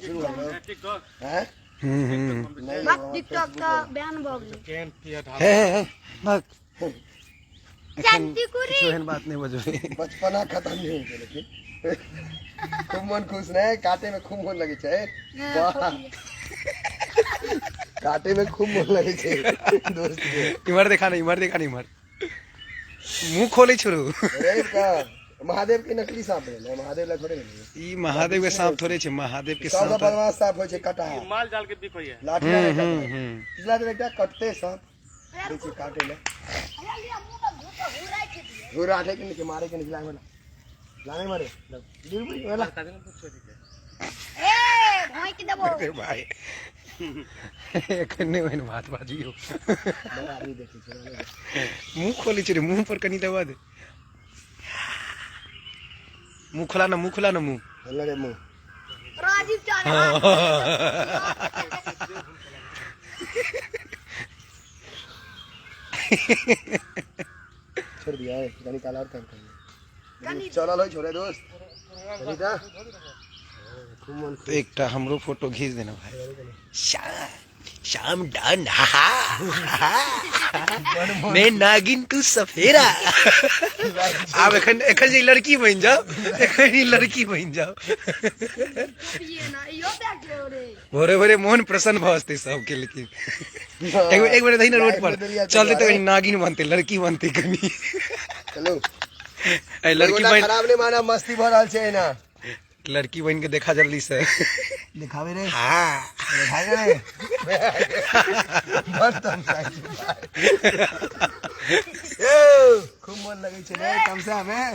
शुरू भऽ गेलौ हैं हम्म। नहि बस टिकटॉक तऽ बैन भऽ गेलै। हे हे हे भाग। एखन चंटीकुरी। किछु एहन बात नहि बजबै। बचपना खत्म नहीं होइ छै, लेकिन खूब मन खुश नहीं, काटे में खूब मन लगे छै। वाह, काटे में खूब मन लगे छै दोस्त के। इम्हर देखा नहीं, इम्हर देखा नहीं, इम्हर मुंह खोले छोड़ू। रे का महादेव के नकली सांप भेलै, महादेव ला थोड़े भेलै। ई महादेव के सांप थोड़े छै, महादेव के सबसँ सांप। बदमाश सांप होइ छै कटहा। माल जाल के बिक होइए। लाठी वाला हम्म कटहा। हम्म। पिछला दिन एकटा कटते सांप दै छै काटे ला, घुरा के नहीं मारे के निकला वाला लाने मारे दूर वाला। ए भोंकि देबो। अरे भाई, एखन नहि ओहन बात बाजियौ। बड़ा आदमी देखै छै। मुंह खोले छै रे, मुंह पर कनी दबा दे। मुंह खोला ना, मुंह खोला ना, मुंह हल्ला रे मुंह। राजीव चल। छोड़ दिया है, कनी काल और काम कर चलल होइ छोड़े दोस्त कनी ता खूब मन। तो एकटा हमरो फोटो घीच देना भाई। श्याम डन, हा हा, मैं नागिन तू सफेरा। आब एखन एखन जे लड़की बनि जाओ, एखन ई लड़की बनि जाओ। ये ना इहो देख लियो रे। भोरे भोरे मोन प्रसन्न भऽ जेतै सबके। लेकिन एक बेर, एक बेर दही ना, रोड पर चलते तऽ कनी नागिन बनतै, लड़की बनतै कनी। चलू। ए लड़की गोटा बनि खराब नहीं माना, मस्ती भऽ रहल छै एना। लड़की बन के देखा जल्दी से। दिखावे रे। हाँ। दिखावे रे, बस तमसाइ छै भाई। यौ, खूब मन लगै छै रे तमसा में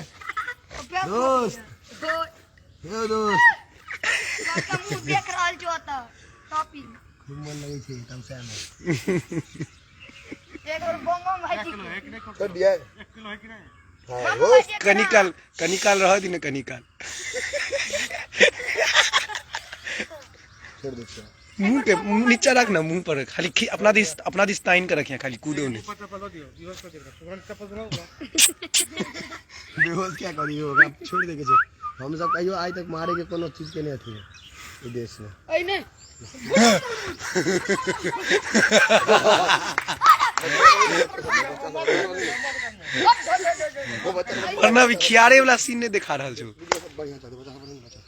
दोस्त। यौ दोस्त। मुंह देख रहल छौ तऽ टॉपिक। खूब मन लगै छै तमसा में। एक बेर बम बम भाईजी के। छोड़ दिया। 1 किलो है कि नहीं? हाँ। बम दोस्त। भाईजी। कनी काल, कनी काल रह दी ना, कनी काल। छोड़ दे छियै। मुंह के नीचा रख ना, मुंह पर खाली अपना this, अपना this ताइन के रखिया, खाली कूदो नहीं। ऊपर चप्पल दो दियो, बेहोश कर देगा तुरंत, चप्पल दो ना। बेहोश क्या करियो, ओकरा छोड़ दे के छै। हम सब कहियो आइ तक मारे के कोनो चीज के नहीं अथी है ई देश में। ऐ नहि। वरना अभी खियारे वाला सीन नहीं दिखा रहल छौ। वीडियो सब बढ़िया चलते, बच्चा सब बढ़िया बच्चा।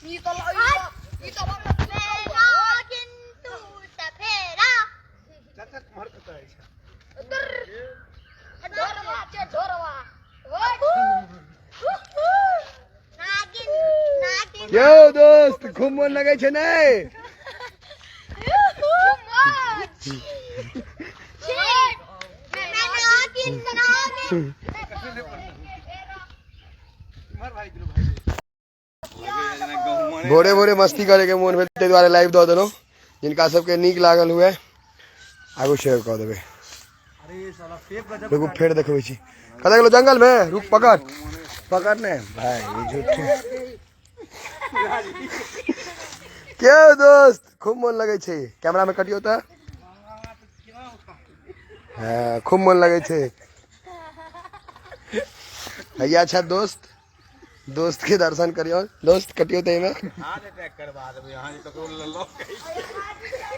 ई तऽ ई तऽ नागिन तू सफेरा। ढोरवा छै, ढोरवा। नागिन नागिन। यौ दोस्त, खूब मन लगै छै नै? मैं नागिन नागिन। भोरे भोरे मस्ती करे के मोन भेल, ताहि दुआरे लाइव दऽ देलहुँ। जिनका सबके नीक लागल हुए, आगू शेयर कऽ देबै। रुकू, फेर देखबै छी। कतऽ गेलो जंगल में? रुक, पकड़ पकड़ ने भाई, ई झूठे के दोस्त, खूब मन लगै छै। कैमरा में कटियौ तऽ। हाँ, खूब मन लगै छै। हैया छै दोस्त, दोस्त के दर्शन करियौ दोस्त। कटियौ तऽ एहिमे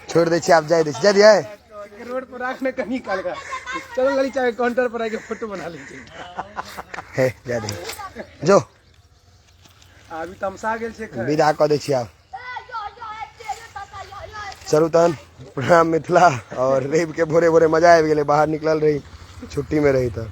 छोड़ि दै छी, आब जाय दै छी, जाय दियै। रोड पर राख ने कनी काल का। चलो लड़ी चाहे काउंटर पर आके फोटो बना लीजिए। हे, जाय दे जो। अभी तमसा गेल छै। विदा कऽ दै छी आब। चलू तहन, प्रणाम मिथिला। और रवि के भोरे भोरे मजा आबि गेलै, बाहर निकलल रही, छुट्टी में रही तऽ।